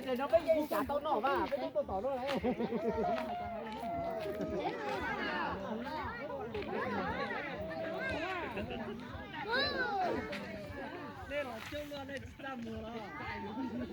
Ces no peb yeej tsav tau noj mas peb twb tuaj tom no. Nej los coob luaj nej tsis txaj muag los.